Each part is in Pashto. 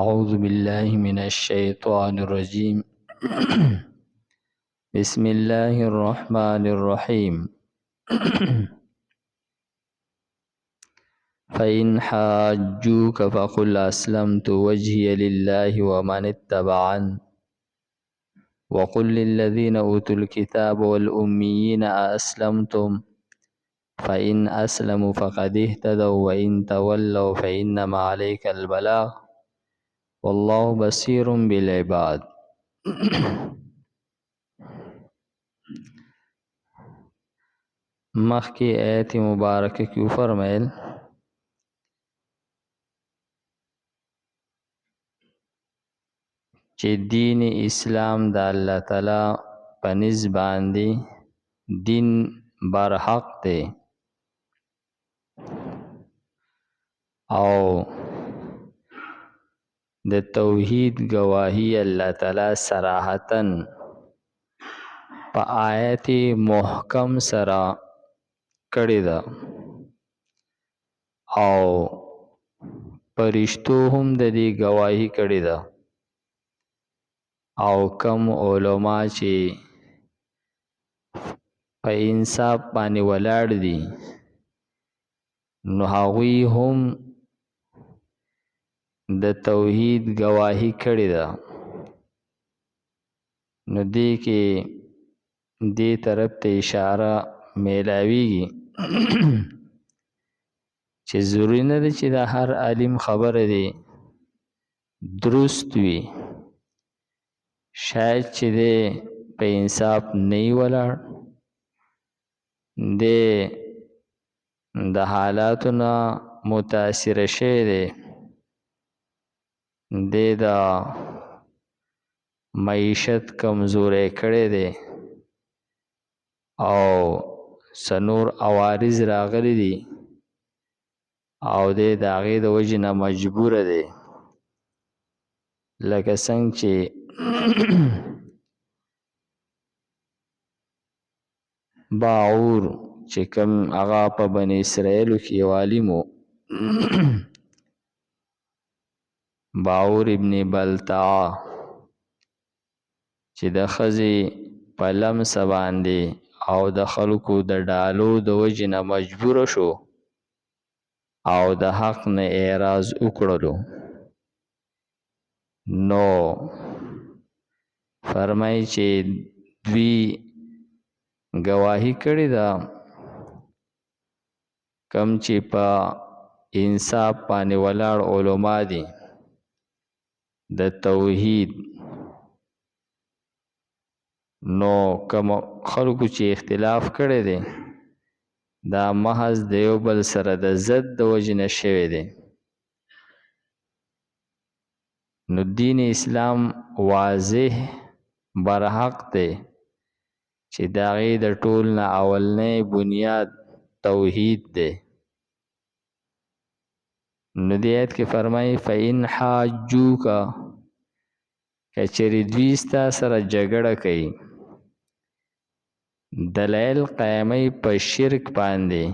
أعوذ بالله من الشيطان الرجيم. بسم الله الرحمن الرحيم. فإن حاجوك فقل أسلمت وجهي لله ومن اتبعن، وقل للذين أوتوا الكتاب والأميين أأسلمتم، فإن أسلموا فقد اهتدوا، وإن تولوا فإنما عليك البلاغ، والله بصير بالعباد. مخکې آیت مبارکه کې وفرمایل چې دین اسلام د الله تعالی په نزد باندې دین برحق دی او د توحید گواهی الله تعالی صراحتاً په آیت محکم سره کړې ده او پرشتو هم د دې گواهی کړې ده. او کم علما چې په انصاف باندې ولاړ دي نو هغوی هم د توحید گواهی کړې ده. نو دې کې دې طرف ته اشاره میلاویږي چې ضروري نه ده چې د هر عالم خبره دی درست وي. شاید چې دی په انصاف نه وي ولاړ، دی د حالاتو نه متاثر شوی دی، دی د معیشت کمزوری کړی دی او څه نور عوارض راغلي دي او دی د هغې د وجې نه مجبوره دی. لکه څنګه چې باعور چې کوم هغه په بني اسرائیلو کې یو عالم و، باعور ابن بلتعا، چې د ښځې په لمسه باندې او د خلکو د ډالو د وجې نه مجبور شو او د حق نه اعراض وکړلو. نو فرمایي چې دوی ګواهي کړې ده کم چې په انصاف باندې ولاړ علما دي د توحید. نو کوم خلکو چې اختلاف کړی دی دا محض د یو بل سره د ضد د وجې نه شوی دی. نو دین اسلام واضح برحق دی چې د هغې د ټول نه اولنی بنیاد توحید دی. نو دې آیت کې فرمایي فإن حاجوک، که چېرې دوی ستا سره جګړه کوي، دلایل قایموي په شرک باندې،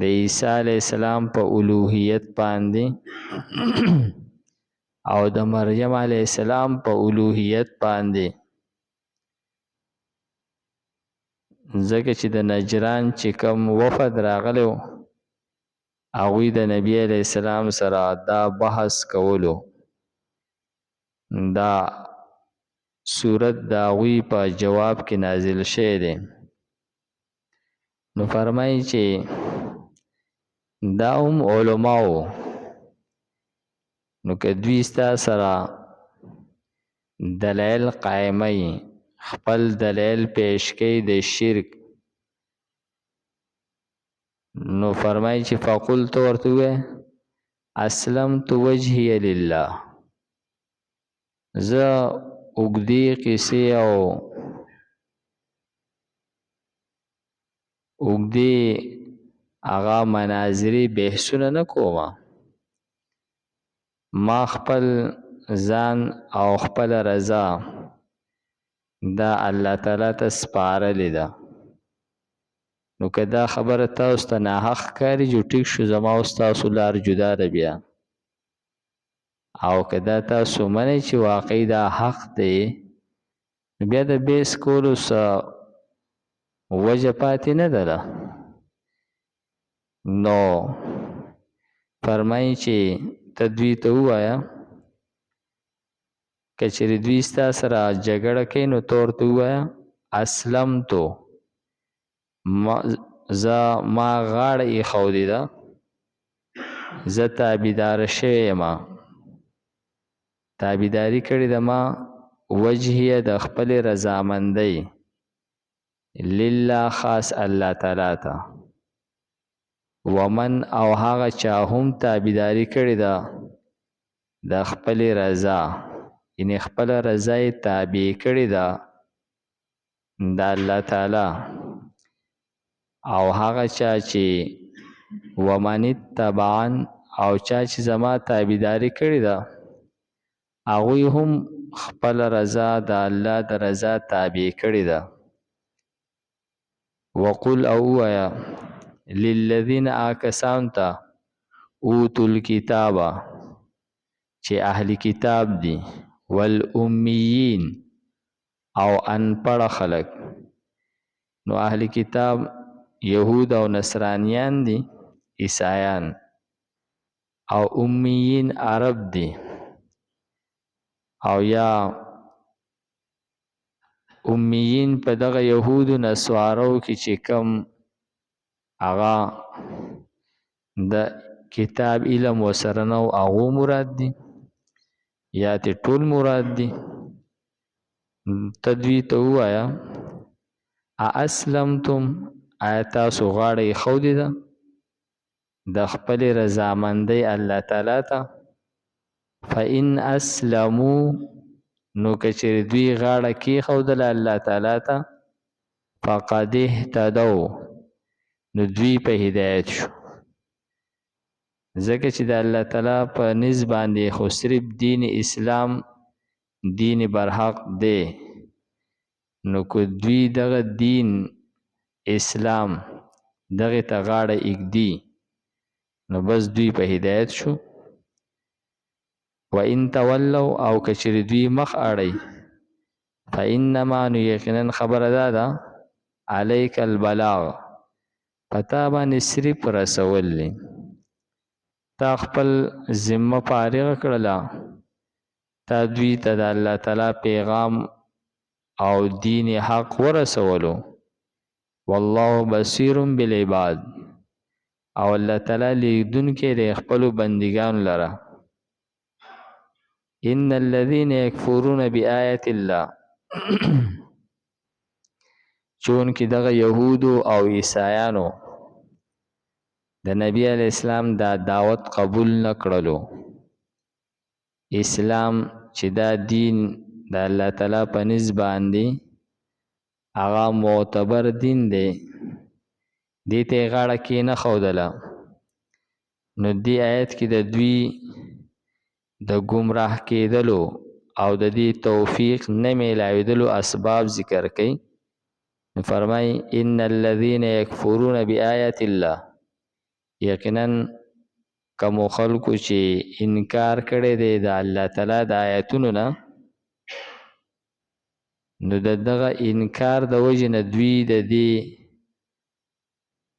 د عیسی علیه السلام په الوهیت باندې او د مریم علیه السلام په الوهیت باندې، ځکه چې د نجران چې کوم وفد راغلی و هغوی د نبی علیه السلام سره دا بحث کولو. دا سورت د هغوی په جواب کې نازل شوی دی. نو فرمایي چې دا هم علما وو، نو که دوی ستا سره دلایل قایموي، خپل دلایل پیش کوي د شرک، نو فرمایي چې فقلت ورته ووایه اسلمت وجهي لله، زه اوږدې قصې او اوږدې هغه مناظرې بحثونه نه کومه، ما خپل ځان او خپله رضا دا الله تعالی ته سپارلې ده. نو که دا خبره تاسو ته ناحق ښکاري، جو ټیک شو، زما او ستاسو لار جدا ده. بیا او که دا تاسو منئ چې واقعي دا حق دی، نو بیا د بحث کولو څه وجه پاتې نه ده. نو فرمایي چې ته دوی ته ووایه که چېرې دوی ستا سره جګړه کوي نو ته ورته ووایه اسلمتو، زه ما غاړه ایښودې ده، زه تابعدار شوی یم، تابعداري کړې ده ما وجهیه د خپلې رضامندۍ لله خاص الله تعالی ته، ومن او هغه چا هم تابعداري کړې ده د خپلې رضا، یعنې خپله رضا یې تابع کړې ده د الله تعالی، او هغه چا چې ومن اتبعن او چا چې زما تابعداري کړې ده هغوی هم خپله رضا د الله د رضا تابع کړې ده. وقل او ووایه للذین آکسان ته اوتو الکتاب چې اهل کتاب دي، والامیین او انپړه خلک. نو اهل کتاب یهود او نصرانیان دي، عیسایان، او امیین عرب دي، او یا امیین په دغه یهودو نصارو کې چې کوم هغه د کتاب علم ورسره نه و هغو مراد دي، یا ترې ټول مراد دي. ته دوی ته ووایه اسلمتم، آیا تاسو غاړه ایښودې ده د خپلې رضامندۍ الله تعالی ته؟ فإن اسلمو، نو که چېرې دوی غاړه کېښودله الله تعالی ته، فقد اهتدوا، نو دوی په هدایت شو. ځکه چې د الله تعالی په نس باندې خو صرف دین اسلام دین برحق دی، نو که دوی دغه دین اسلام دغې ته غاړه ایږدي نو بس دوی په هدایت شو. وان تولوا، او که چېرې دوی مخ اړوي، فانما، نو یقینا خبره دا ده، علیک البلاغ، په تا باندې صرف رسول دي. تا خپل ذمه فارغه کړله، تا دوی ته د الله تعالی پیغام او دین حق ورسولو. والله بصیر بالعباد، او الله تعالی لیدونکی دی خپلو بندګانو لره. ان الذين يكفرون بآيات الله، چونکه دغه یهودو او عیسایانو د نبی علیه السلام دا دعوت قبول نه کړلو، اسلام چې دا دین د الله تعالی په نس باندې هغه معتبر دین دی، دې ته یې غاړه کېنه ښودله. نو دې آیت کې د دوی د ګمراه کېدلو او د دې توفیق نه میلاوېدلو اسباب ذکر کوي. نو فرمایي ان الذين يكفرون بآیات الله، یقینا کومو خلکو چې انکار کړی دی د الله تعالی د آیتونو نه، نو د دغه انکار د وجې نه دوی د دې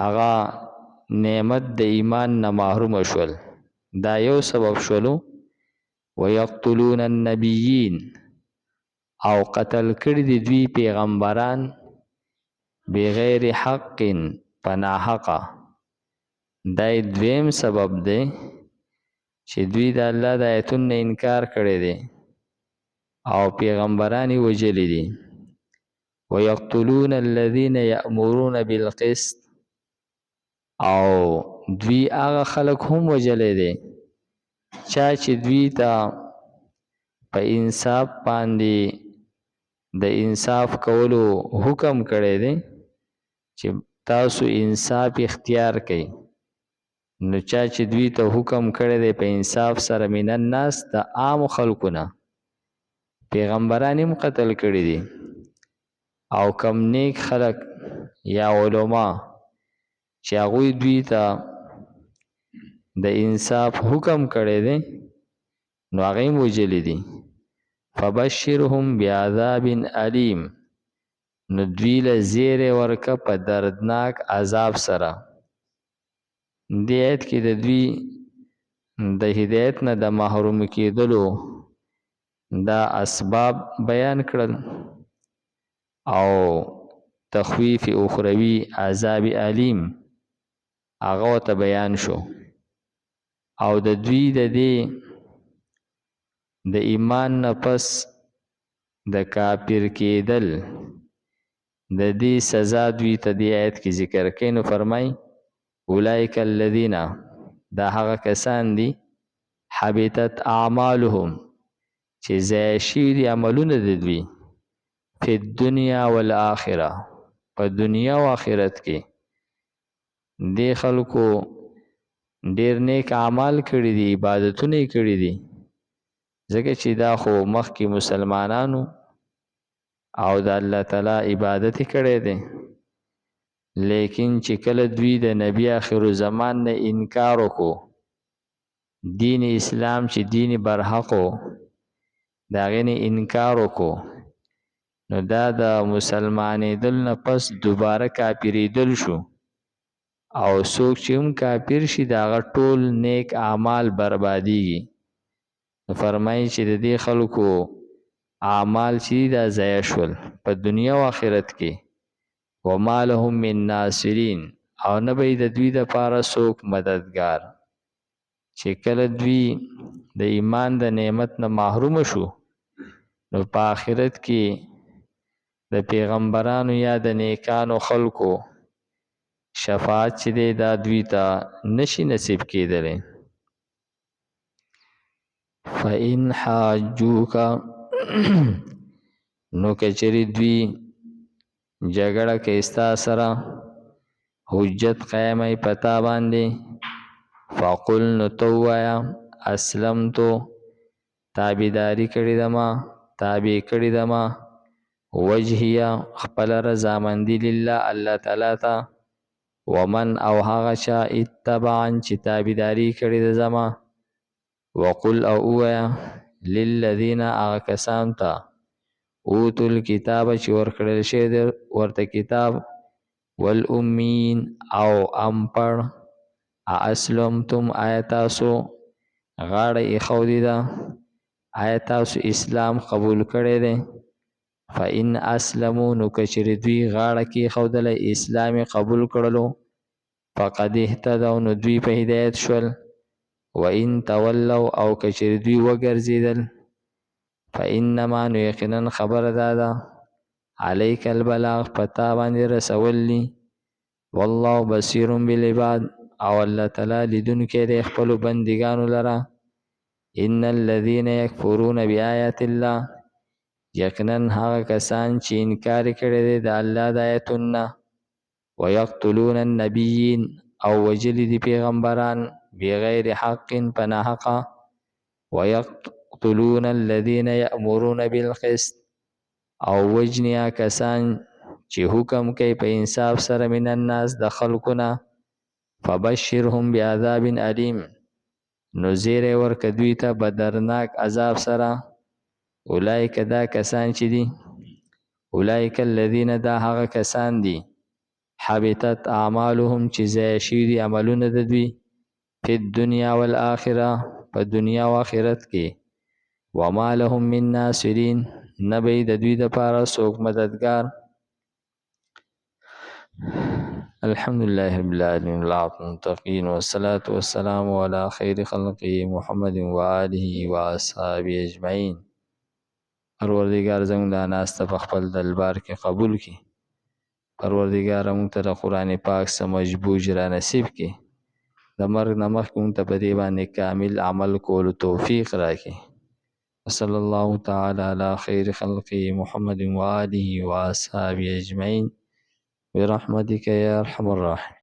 هغه نعمت د ایمان نه محروم شول. دا یو سبب شولو. ویقتلون النبیین، او قتل کړي دي دوی پیغمبران بغیر حق، په ناحقه. دا یې دویم سبب دی چې دوی د الله د آیتونو نه انکار کړی دی او پیغمبران یې وژلي دي. ویقتلون الذین یأمرون بالقسط، او دوی هغه خلک هم وژلی دی چا چې دوی ته په انصاف باندې د انصاف کولو حکم کړی دی چې تاسو انصاف اختیار کړئ. نو چا چې دوی ته حکم کړی دی په انصاف سره من الناس، د عامو خلکو نه، پیغمبران هم قتل کړي دي، او کم نیک خلک یا علما چې هغوی دوی ته د انصاف حکم کړی دی، نو هغه هم وژلي دي. فبشرهم بعذاب الیم، نو دوی له زیری ورکه په دردناک عذاب سره. دې آیت کې د دوی د هدایت نه د محروم کېدلو دا اسباب بیان کړل او تخویف اخروی عذاب الیم هغه ورته بیان شو. او د دوی د دې د ایمان نه پس د کافر کېدل د دې سزا دوی ته دې آیت کې ذکر کړي. نو فرمایي اولئک الذین، دا هغه کسان دي، حبطت اعمالهم، چې ضایع شوي دي عملونه د دوی، فی الدنیا والآخرة، په دنیا او آخرت کې. دې خلکو ډېر نیک اعمال کړي دي، عبادتونه یې کړي دي، ځکه چې دا خو مخکې مسلمانانو او د الله تعالی عبادت یې کړی دی، لیکن چې کله دوی د نبی آخر زمان نه انکار وکړو، دین اسلام چې دین برحق و د هغې نه انکار وکړو، نو دا د مسلمانېدل نه پس دوباره کافرېدل شو، او څوک چې هم کافر شي د هغه ټول نیک اعمال بربادیږي. نو فرمایي چې د دې خلکو اعمال چې دي دا ضایع شول په دنیا او آخرت کې. وما لهم من ناصرین، او نه به د دوی دپاره څوک مددګار. چې کله دوی د ایمان د نعمت نه محروم شو، نو په آخرت کې د پیغمبرانو یا د نیکانو خلکو شفاعت چې دی دا دوی ته نشي نصیب کېدلی. فإن حاجوک، نو که چېرې دوی جګړه کوي ستا سره، حجت قایموي په تا باندې، فقل، نو ته ووایه اسلمتو، تابعداري کړې ده ما، تابع کړې ده ما، وجهیه، خپله رضامندي، لله، الله تعالی ته، ومن، او هغه چا، اتبعن، چې تابعداري کړې ده زما. وقل، او ووایه، للذین، هغه کسان ته، اوتو الکتاب، چې ورکړل شوی دی ورته کتاب، والامیین، او امپړ، اسلمتم، آیا تاسو غاړه ایښودې ده، آیا تاسو اسلام قبول کړی دی؟ فإن اسلمو، نو که چېرې دوی غاړه کېښودله، اسلام یې قبول کړلو، فقد اهتدوا، نو دوی په هدایت شول. وإن تولوا، او که چېرې دوی وګرځېدل، فإنما، نو یقینا خبره دا ده، علیک البلاغ، په تا باندې رسول دي، والله بصیر بالعباد، او الله تعالی لیدونکی دی خپلو بندګانو لره. ان الذین یکفرون بآیات الله، یقینا هغه کسان چې انکار کړی دی د الله د آیتونو نه، ویقتلون النبیین، او وژلي دي پیغمبران، بغیر حق، په ناحقه، ویقتلون الذین یأمرون بالقسط، او وژني هغه کسان چې حکم کوي په انصاف سره، من الناس، د خلکو نه، فبشرهم بعذاب الیم، نو زیری ورکه دوی ته په دردناک عذاب سره. اولئک، دا کسان چې دي، اولئک الذین، دا هغه کسان دي، حبطت اعمالهم، چې ضایع شوي دي عملونه د دوی، فی الدنیا والآخرة، په دنیا او آخرت کې، وما لهم من ناصرین، نه به د دوی دپاره څوک مددګار. الحمد لله رب العالمين والعاقبة للمتقين والصلاة والسلام على خير خلقه محمد وآله وأصحابه أجمعين. پروردګار زموږ دا ناسته په خپل دربار کې قبول کړي. پروردګار موږ ته د قرآن پاک سمجھ بوج را نصیب کړي. د مرګ نه مخکې موږ ته په دې باندې کامل عمل کولو توفیق راکړي. وصلى الله تعالى على خير خلقه محمد وآله وأصحابه أجمعين برحمتك يا أرحم الراحمين.